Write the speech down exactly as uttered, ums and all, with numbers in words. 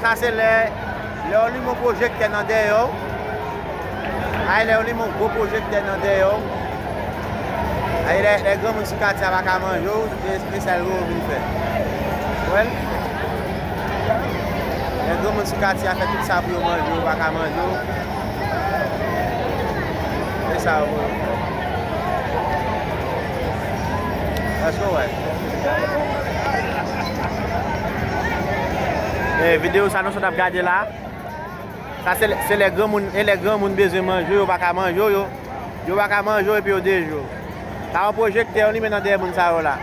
Sa se lè, lè w limen yon pwojektè nan dèyè w. Ay, lè w limen yon gwo pwojektè nan dèyè w. Ay, lè, lè granmoun sou katye a pa ka manje w, se espesyal yo vin fè. Ou wè l? Lè granmoun sou katye a fè tout sa pou yo manje w, yo pa ka manje w. Se sa yo. Èske w wè? E, videyo sa nou sot ap gade la. Sa se, se lè granmoun, e lè granmoun bezwen manje, yo pa ka manje, yo, yo pa ka manje epi yo dejou. Sa yon pwojektè yo limen nan dèyè moun sa yo la.